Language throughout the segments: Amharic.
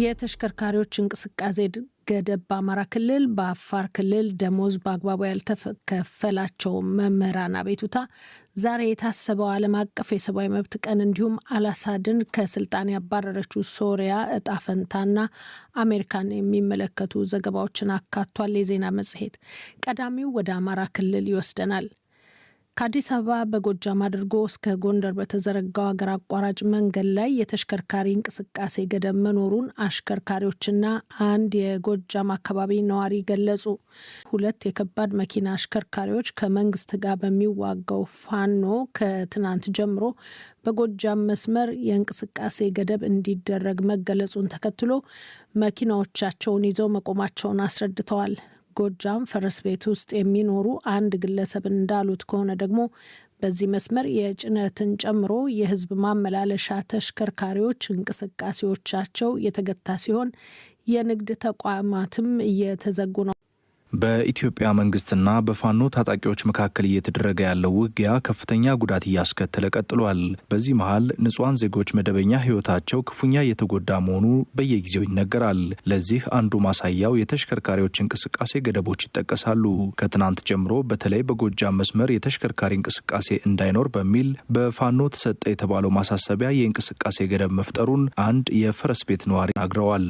የተሽከርካሪዎች እንቅስቃሴ ገደብ በአማራ ክልል፣ በአፋር ክልል ደሞዝ በአግባቡ ያልተከፈላቸው መምህራን አቤቱታ፣ ዛሬ የታሰበው ዓለም አቀፍ የሰብአዊ መብት ቀን እንዲሁም አልአሳድን ከስልጣን ያባረረችው ሶሪያ እጣ ፈንታና አሜሪካን የሚመለከቱ ዘገባዎችን አካቷል። የዜና መጽሔት ቀዳሚው ወደ አማራ ክልል ይወስደናል። ከአዲስ አበባ በጎጃም አድርጎ እስከ ጎንደር በተዘረጋው ሀገር አቋራጭ መንገድ ላይ የተሽከርካሪ እንቅስቃሴ ገደብ መኖሩን አሽከርካሪዎችና አንድ የጎጃም አካባቢ ነዋሪ ገለጹ። ሁለት የከባድ መኪና አሽከርካሪዎች ከመንግስት ጋር በሚዋጋው ፋኖ ከትናንት ጀምሮ በጎጃም መስመር የእንቅስቃሴ ገደብ እንዲደረግ መገለጹን ተከትሎ መኪናዎቻቸውን ይዘው መቆማቸውን አስረድተዋል። ጎጃም ፈረስ ቤት ውስጥ የሚኖሩ አንድ ግለሰብ እንዳሉት ከሆነ ደግሞ በዚህ መስመር የጭነትን ጨምሮ የሕዝብ ማመላለሻ ተሽከርካሪዎች እንቅስቃሴዎቻቸው የተገታ ሲሆን የንግድ ተቋማትም እየተዘጉ ነው። በኢትዮጵያ መንግስትና በፋኖ ታጣቂዎች መካከል እየተደረገ ያለው ውጊያ ከፍተኛ ጉዳት እያስከተለ ቀጥሏል። በዚህ መሀል ንጹሐን ዜጎች መደበኛ ህይወታቸው ክፉኛ እየተጎዳ መሆኑ በየጊዜው ይነገራል። ለዚህ አንዱ ማሳያው የተሽከርካሪዎች እንቅስቃሴ ገደቦች ይጠቀሳሉ። ከትናንት ጀምሮ በተለይ በጎጃም መስመር የተሽከርካሪ እንቅስቃሴ እንዳይኖር በሚል በፋኖ ተሰጠ የተባለው ማሳሰቢያ የእንቅስቃሴ ገደብ መፍጠሩን አንድ የፈረስ ቤት ነዋሪ አግረዋል።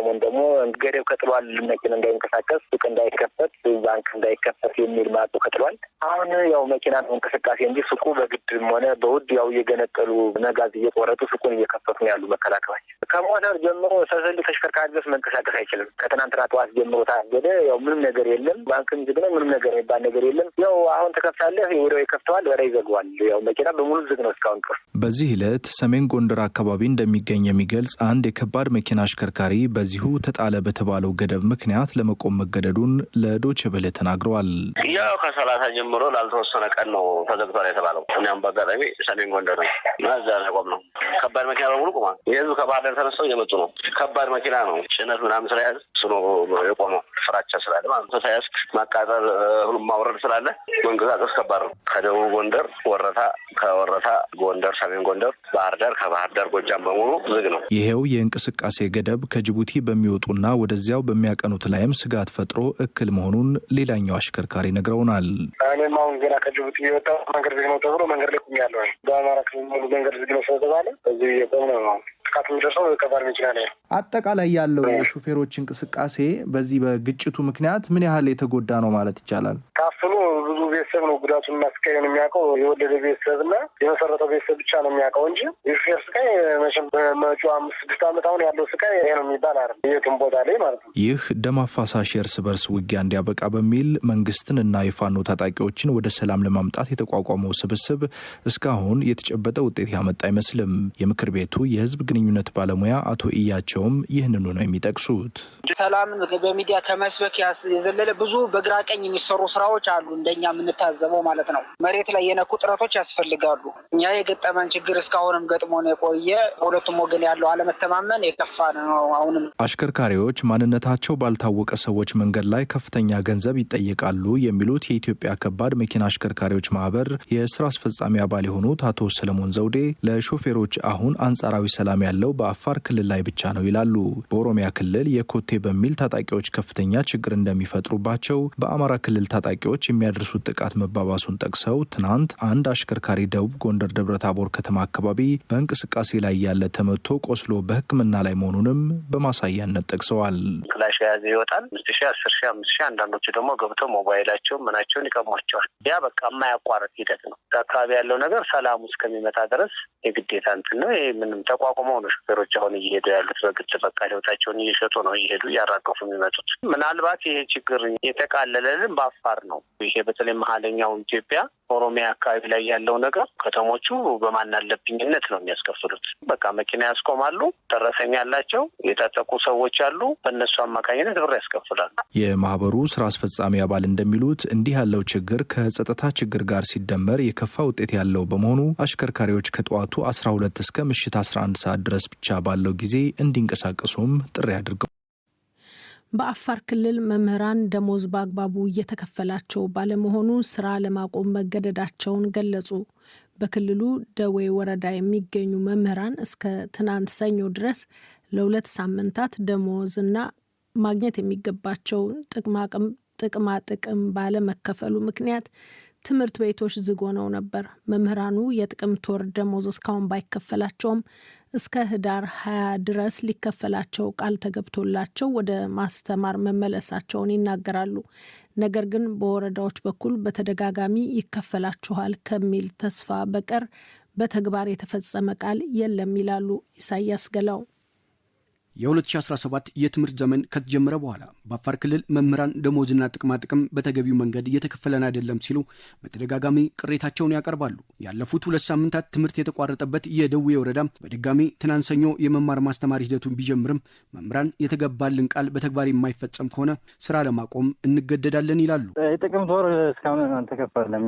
ሰሞን ደግሞ ገደብ ከጥሏል። መኪና እንዳይንቀሳቀስ፣ ሱቅ እንዳይከፈት፣ ባንክ እንዳይከፈት የሚል ማጡ ከጥሏል። አሁን ያው መኪና ነው እንቅስቃሴ እንጂ ሱቁ በግድም ሆነ በውድ ያው እየገነጠሉ መጋዝ እየቆረጡ ሱቁን እየከፈቱ ነው ያሉ መከላከያዎች። ከሞተር ጀምሮ ሰሰል ተሽከርካሪ ድረስ መንቀሳቀስ አይችልም። ከትናንትና ጠዋት ጀምሮ ታገደ። ያው ምንም ነገር የለም። ባንክም ዝግ ነው። ምንም ነገር የሚባል ነገር የለም። ያው አሁን ትከፍታለህ፣ ወዲያው ይከፍተዋል፣ ወዲያው ይዘግዋል። ያው መኪና በሙሉ ዝግ ነው እስካሁን ድረስ። በዚህ ዕለት ሰሜን ጎንደር አካባቢ እንደሚገኝ የሚገልጽ አንድ የከባድ መኪና አሽከርካሪ በዚሁ ተጣለ በተባለው ገደብ ምክንያት ለመቆም መገደዱን ለዶይቼ ቬለ ተናግረዋል። ያው ከ30 ጀምሮ ላልተወሰነ ቀን ነው ተዘግቷል የተባለው። እኛም በአጋጣሚ ሰሜን ጎንደር ነው እና እዛ ላይ ቆም ነው። ከባድ መኪና በሙሉ ቆሟል። የህዝብ ከባህር ዳር ተነስተው እየመጡ ነው። ከባድ መኪና ነው ጭነት ምናምን ስለያዝ እሱ ነው የቆመው። ፍራቻ ስላለ ማለት ነው። ተያዝ ማቃጠል፣ ሁሉም ማውረድ ስላለ መንቀሳቀስ ከባድ ነው። ከደቡብ ጎንደር ወረታ፣ ከወረታ ጎንደር፣ ሰሜን ጎንደር፣ ባህር ዳር፣ ከባህር ዳር ጎጃም በሙሉ ዝግ ነው። ይሄው የእንቅስቃሴ ገደብ ከጅቡቲ በሚወጡና ወደዚያው በሚያቀኑት ላይም ስጋት ፈጥሮ እክል መሆኑን ሌላኛው አሽከርካሪ ነግረውናል። እኔም አሁን ገና ከጅቡቲ የወጣ መንገድ ዝግ ነው ተብሎ መንገድ ላይ ቆሜያለሁ። በአማራ ክልል ሙሉ መንገድ ዝግ ነው ስለተባለ እዚሁ እየቆምን ነው። ጥቃት የሚደርሰው ከባድ መኪና ላይ ነው። አጠቃላይ ያለው የሹፌሮች እንቅስቃሴ በዚህ በግጭቱ ምክንያት ምን ያህል የተጎዳ ነው ማለት ይቻላል? ታፍኖ ብዙ ቤተሰብ ነው ጉዳቱን እና ስቃዩን የሚያውቀው። የወለደ ቤተሰብ እና የመሰረተው ቤተሰብ ብቻ ነው የሚያውቀው እንጂ የሹፌር ስቃይ መቼም በመጪው 5-6 ዓመት አሁን ያለው ስቃይ ይሄ ነው የሚባል አይደለም፣ የትም ቦታ ላይ ማለት ነው። ይህ ደም አፋሳሽ የእርስ በርስ ውጊያ እንዲያበቃ በሚል መንግስትን እና የፋኖ ታጣቂዎችን ወደ ሰላም ለማምጣት የተቋቋመው ስብስብ እስካሁን የተጨበጠ ውጤት ያመጣ አይመስልም። የምክር ቤቱ የህዝብ ግንኙነት ባለሙያ አቶ እያቸውም ይህንኑ ነው የሚጠቅሱት። ሰላምን በሚዲያ ከመስበክ የዘለለ ብዙ በግራ ቀኝ የሚሰሩ ስራዎች አሉ፣ እንደኛ የምንታዘበው ማለት ነው። መሬት ላይ የነኩ ጥረቶች ያስፈልጋሉ። እኛ የገጠመን ችግር እስካሁንም ገጥሞን የቆየ ሁለቱም ወገን ያለው አለመተማመን የከፋ ነው። አሁንም አሽከርካሪዎች ማንነታቸው ባልታወቀ ሰዎች መንገድ ላይ ከፍተኛ ገንዘብ ይጠየቃሉ የሚሉት የኢትዮጵያ ከባድ መኪና አሽከርካሪዎች ማህበር የስራ አስፈጻሚ አባል የሆኑት አቶ ሰለሞን ዘውዴ ለሾፌሮች አሁን አንጻራዊ ሰላም ያለው በአፋር ክልል ላይ ብቻ ነው ይላሉ። በኦሮሚያ ክልል የኮቴ በሚል ታጣቂዎች ከፍተኛ ችግር እንደሚፈጥሩባቸው፣ በአማራ ክልል ታጣቂዎች የሚያደርሱት ጥቃት መባባሱን ጠቅሰው ትናንት አንድ አሽከርካሪ ደቡብ ጎንደር ደብረታቦር ከተማ አካባቢ በእንቅስቃሴ ላይ ያለ ተመቶ ቆስሎ በሕክምና ላይ መሆኑንም በማሳያነት ጠቅሰዋል። ክላሽ የያዘ ይወጣል። 5,000፣ 10,000፣ 5,000፣ አንዳንዶቹ ደግሞ ገብተው ሞባይላቸውን ምናቸውን ይቀሟቸዋል። ያ በቃ የማያቋርጥ ሂደት ነው። አካባቢ ያለው ነገር ሰላሙ እስከሚመጣ ድረስ የግዴታ እንትን ነው። ይሄ ምንም ተቋቁመው ነው ሹፌሮች አሁን እየሄዱ ያሉት። በግልጽ በቃ ህይወታቸውን እየሸጡ ነው እየሄዱ እያራገፉ የሚመጡት። ምናልባት ይሄ ችግር የተቃለለልን በአፋር ነው። ይሄ በተለይ መሀለኛው ኢትዮጵያ ኦሮሚያ አካባቢ ላይ ያለው ነገር ከተሞቹ በማናለብኝነት ነው የሚያስከፍሉት። በቃ መኪና ያስቆማሉ፣ ደረሰኝ ያላቸው የታጠቁ ሰዎች አሉ። በእነሱ አማካኝነት ብር ያስከፍላሉ። የማህበሩ ስራ አስፈጻሚ አባል እንደሚሉት እንዲህ ያለው ችግር ከጸጥታ ችግር ጋር ሲደመር የከፋ ውጤት ያለው በመሆኑ አሽከርካሪዎች ከጠዋቱ 12 እስከ ምሽት 11 ሰዓት ድረስ ብቻ ባለው ጊዜ እንዲንቀሳቀሱም ጥሪ አድርገው። በአፋር ክልል መምህራን ደሞዝ በአግባቡ እየተከፈላቸው ባለመሆኑ ስራ ለማቆም መገደዳቸውን ገለጹ። በክልሉ ደዌ ወረዳ የሚገኙ መምህራን እስከ ትናንት ሰኞ ድረስ ለ2 ሳምንታት ደሞዝና ማግኘት የሚገባቸውን ጥቅማ ጥቅም ባለመከፈሉ ምክንያት ትምህርት ቤቶች ዝግ ሆነው ነበር። መምህራኑ የጥቅምት ወር ደሞዝ እስካሁን ባይከፈላቸውም እስከ ህዳር 20 ድረስ ሊከፈላቸው ቃል ተገብቶላቸው ወደ ማስተማር መመለሳቸውን ይናገራሉ። ነገር ግን በወረዳዎች በኩል በተደጋጋሚ ይከፈላችኋል ከሚል ተስፋ በቀር በተግባር የተፈጸመ ቃል የለም ይላሉ። ኢሳያስ ገላው። የ2017 የትምህርት ዘመን ከተጀመረ በኋላ በአፋር ክልል መምህራን ደሞዝና ጥቅማ ጥቅም በተገቢው መንገድ እየተከፈለን አይደለም ሲሉ በተደጋጋሚ ቅሬታቸውን ያቀርባሉ። ያለፉት 2 ሳምንታት ትምህርት የተቋረጠበት የደዌ ወረዳ በድጋሚ ትናንት ሰኞ የመማር ማስተማር ሂደቱን ቢጀምርም መምህራን የተገባልን ቃል በተግባር የማይፈጸም ከሆነ ስራ ለማቆም እንገደዳለን ይላሉ። የጥቅምት ወር እስካሁን አልተከፈለም።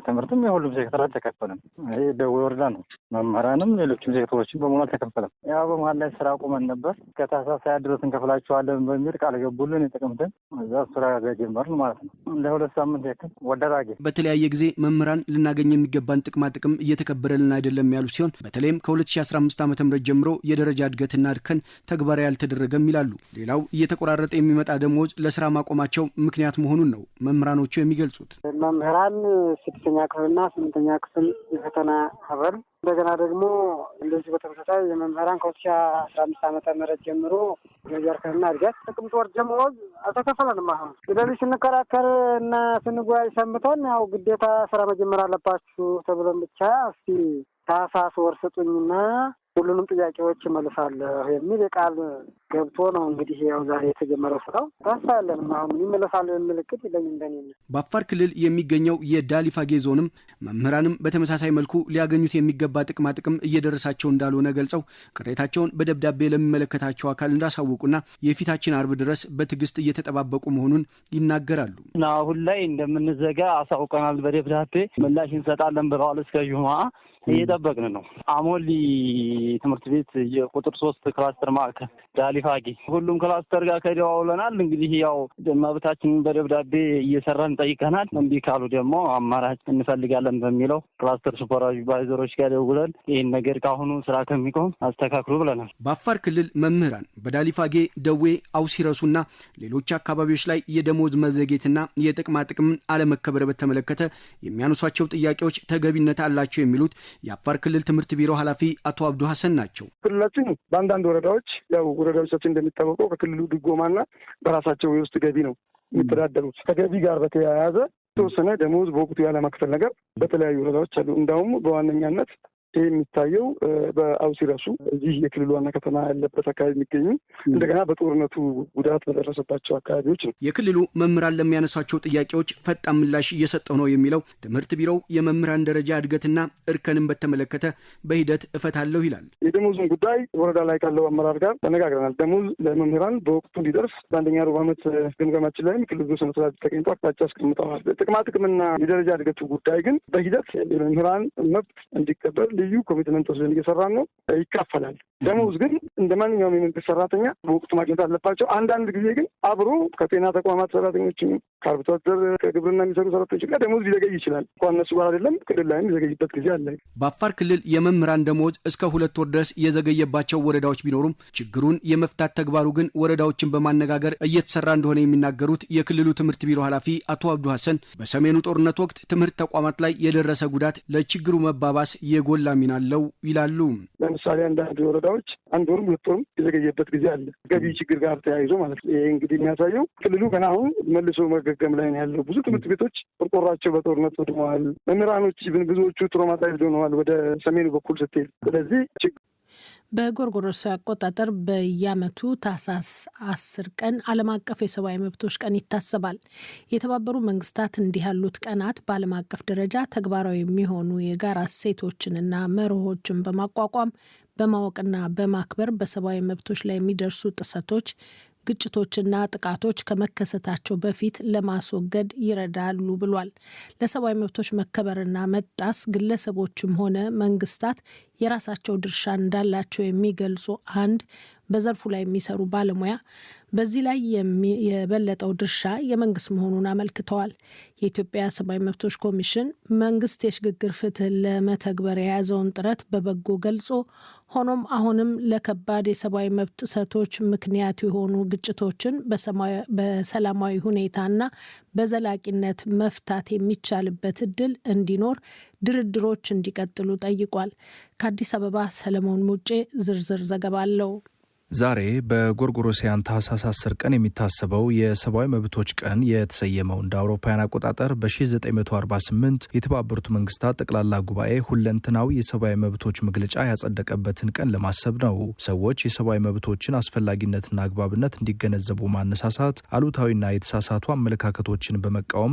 ትምህርትም የሁሉም ሴክተር አልተከፈለም። ይህ ደዌ ወረዳ ነው። መምህራንም ሌሎችም ሴክተሮችን በሙሉ አልተከፈለም። ያው በመሀል ላይ ስራ አቁመን ነበር። ከታህሳስ 20 ድረስ እንከፍላቸዋለን በሚል ቃል ገቡልን። የጥቅምትን እዛ ስራ ጀመርን ማለት ነው። ለ2 ሳምንት ያክል ወደራጌ። በተለያየ ጊዜ መምህራን ልናገኝ የሚገባን ጥቅማ ጥቅም እየተከበረልን አይደለም ያሉ ሲሆን በተለይም ከ2015 ዓ ም ጀምሮ የደረጃ እድገትና እርከን ተግባራዊ አልተደረገም ይላሉ። ሌላው እየተቆራረጠ የሚመጣ ደሞዝ ለስራ ማቆማቸው ምክንያት መሆኑን ነው መምህራኖቹ የሚገልጹት። መምህራን ስድስተኛ ክፍልና ስምንተኛ ክፍል የፈተና አበል፣ እንደገና ደግሞ እንደዚህ በተመሳሳይ የመምህራን ከ2015 ዓመተ ምህረት ጀምሮ ደረጃ እርከንና እድገት፣ ጥቅምት ወር ደመወዝ አልተከፈለንም። አሁን ስለዚህ ስንከራከር እና ስንወያይ ሰምተን ያው ግዴታ ስራ መጀመር አለባችሁ ተብለን ብቻ እስቲ ታህሳስ ወር ስጡኝና ሁሉንም ጥያቄዎች እመልሳለሁ የሚል የቃል ገብቶ ነው እንግዲህ ያው ዛሬ የተጀመረው ስራው። ተስፋ ያለንም አሁን ይመለሳሉ የሚል እቅድ የለኝም እንደኔ። በአፋር ክልል የሚገኘው የዳሊፋጌ ዞንም መምህራንም በተመሳሳይ መልኩ ሊያገኙት የሚገባ ጥቅማ ጥቅም እየደረሳቸው እንዳልሆነ ገልጸው ቅሬታቸውን በደብዳቤ ለሚመለከታቸው አካል እንዳሳወቁና የፊታችን አርብ ድረስ በትዕግስት እየተጠባበቁ መሆኑን ይናገራሉ። አሁን ላይ እንደምንዘጋ አሳውቀናል። በደብዳቤ ምላሽ እንሰጣለን ብለዋል። እስከ ጁምዓ እየጠበቅን ነው። አሞሊ ትምህርት ቤት የቁጥር 3 ክላስተር ማዕከል ዳሊፋጌ ሁሉም ክላስተር ጋር ከደዋውለናል። እንግዲህ ያው መብታችንን በደብዳቤ እየሰራን ጠይቀናል። እምቢ ካሉ ደግሞ አማራጭ እንፈልጋለን በሚለው ክላስተር ሱፐርቫይዘሮች ጋር ደውለን ይህን ነገር ከአሁኑ ስራ ከሚቆም አስተካክሉ ብለናል። በአፋር ክልል መምህራን በዳሊፋጌ፣ ደዌ፣ አውሲረሱና ሌሎች አካባቢዎች ላይ የደሞዝ መዘግየትና የጥቅማ ጥቅምን አለመከበር በተመለከተ የሚያነሷቸው ጥያቄዎች ተገቢነት አላቸው የሚሉት የአፋር ክልል ትምህርት ቢሮ ኃላፊ አቶ አብዱ ሀሰን ናቸው። ክልላችን በአንዳንድ ወረዳዎች፣ ያው ወረዳዎቻችን እንደሚታወቀው ከክልሉ ድጎማና በራሳቸው የውስጥ ገቢ ነው የሚተዳደሩት። ከገቢ ጋር በተያያዘ የተወሰነ ደሞዝ በወቅቱ ያለመክፈል ነገር በተለያዩ ወረዳዎች አሉ። እንዲያውም በዋነኛነት ይህ የሚታየው በአውሲ ረሱ፣ እዚህ የክልሉ ዋና ከተማ ያለበት አካባቢ የሚገኙ፣ እንደገና በጦርነቱ ጉዳት በደረሰባቸው አካባቢዎች ነው። የክልሉ መምህራን ለሚያነሷቸው ጥያቄዎች ፈጣን ምላሽ እየሰጠው ነው የሚለው ትምህርት ቢሮው የመምህራን ደረጃ እድገትና እርከንን በተመለከተ በሂደት እፈታለሁ ይላል። የደሞዙን ጉዳይ ወረዳ ላይ ካለው አመራር ጋር ተነጋግረናል። ደሞዝ ለመምህራን በወቅቱ እንዲደርስ በአንደኛ ሩብ ዓመት ግምገማችን ላይም ክልሉ ርዕሰ መስተዳድር ተገኝቶ አቅጣጫ አስቀምጠዋል። ጥቅማ ጥቅምና የደረጃ እድገቱ ጉዳይ ግን በሂደት የመምህራን መብት እንዲከበር ልዩ commitment ወስደን እየሰራን ነው። ይከፈላል። ደሞዝ ግን እንደ ማንኛውም የመንግስት ሰራተኛ በወቅቱ ማግኘት አለባቸው። አንዳንድ ጊዜ ግን አብሮ ከጤና ተቋማት ሰራተኞችም፣ ከአርብቶ አደር፣ ከግብርና የሚሰሩ ሰራተኞች ጋር ደሞዝ ሊዘገይ ይችላል። እንኳን እነሱ ጋር አይደለም፣ ክልል ላይም ሊዘገይበት ጊዜ አለ። በአፋር ክልል የመምህራን ደሞዝ እስከ 2 ወር ድረስ የዘገየባቸው ወረዳዎች ቢኖሩም ችግሩን የመፍታት ተግባሩ ግን ወረዳዎችን በማነጋገር እየተሰራ እንደሆነ የሚናገሩት የክልሉ ትምህርት ቢሮ ኃላፊ አቶ አብዱ ሀሰን በሰሜኑ ጦርነት ወቅት ትምህርት ተቋማት ላይ የደረሰ ጉዳት ለችግሩ መባባስ የጎላ ሚና አለው ይላሉ። ለምሳሌ አንዳንድ ወረዳዎች አንድ ወርም 2 ወርም የዘገየበት ጊዜ አለ። ገቢ ችግር ጋር ተያይዞ ማለት ነው። ይሄ እንግዲህ የሚያሳየው ክልሉ ገና አሁን መልሶ መገገም ላይ ነው ያለው። ብዙ ትምህርት ቤቶች ቆርቆሯቸው በጦርነት ወድመዋል። መምህራኖች ብዙዎቹ traumatized ሆነዋል ወደ ሰሜኑ በኩል ስትሄድ። ስለዚህ በጎርጎሮሳዊ አቆጣጠር በየዓመቱ ታህሳስ 10 ቀን ዓለም አቀፍ የሰብአዊ መብቶች ቀን ይታሰባል። የተባበሩ መንግስታት እንዲህ ያሉት ቀናት በዓለም አቀፍ ደረጃ ተግባራዊ የሚሆኑ የጋራ እሴቶችንና መርሆችን በማቋቋም፣ በማወቅና በማክበር በሰብአዊ መብቶች ላይ የሚደርሱ ጥሰቶች፣ ግጭቶችና ጥቃቶች ከመከሰታቸው በፊት ለማስወገድ ይረዳሉ ብሏል። ለሰብአዊ መብቶች መከበርና መጣስ ግለሰቦችም ሆነ መንግስታት የራሳቸው ድርሻ እንዳላቸው የሚገልጹ አንድ በዘርፉ ላይ የሚሰሩ ባለሙያ በዚህ ላይ የበለጠው ድርሻ የመንግስት መሆኑን አመልክተዋል። የኢትዮጵያ ሰብአዊ መብቶች ኮሚሽን መንግስት የሽግግር ፍትህ ለመተግበር የያዘውን ጥረት በበጎ ገልጾ ሆኖም አሁንም ለከባድ የሰብአዊ መብት ጥሰቶች ምክንያት የሆኑ ግጭቶችን በሰላማዊ ሁኔታና በዘላቂነት መፍታት የሚቻልበት እድል እንዲኖር ድርድሮች እንዲቀጥሉ ጠይቋል። ከአዲስ አበባ ሰለሞን ሙጬ ዝርዝር ዘገባ አለው። ዛሬ በጎርጎሮሳውያን ታህሳስ 10 ቀን የሚታሰበው የሰብአዊ መብቶች ቀን የተሰየመው እንደ አውሮፓውያን አቆጣጠር በ1948 የተባበሩት መንግስታት ጠቅላላ ጉባኤ ሁለንተናዊ የሰብአዊ መብቶች መግለጫ ያጸደቀበትን ቀን ለማሰብ ነው። ሰዎች የሰብአዊ መብቶችን አስፈላጊነትና አግባብነት እንዲገነዘቡ ማነሳሳት፣ አሉታዊና የተሳሳቱ አመለካከቶችን በመቃወም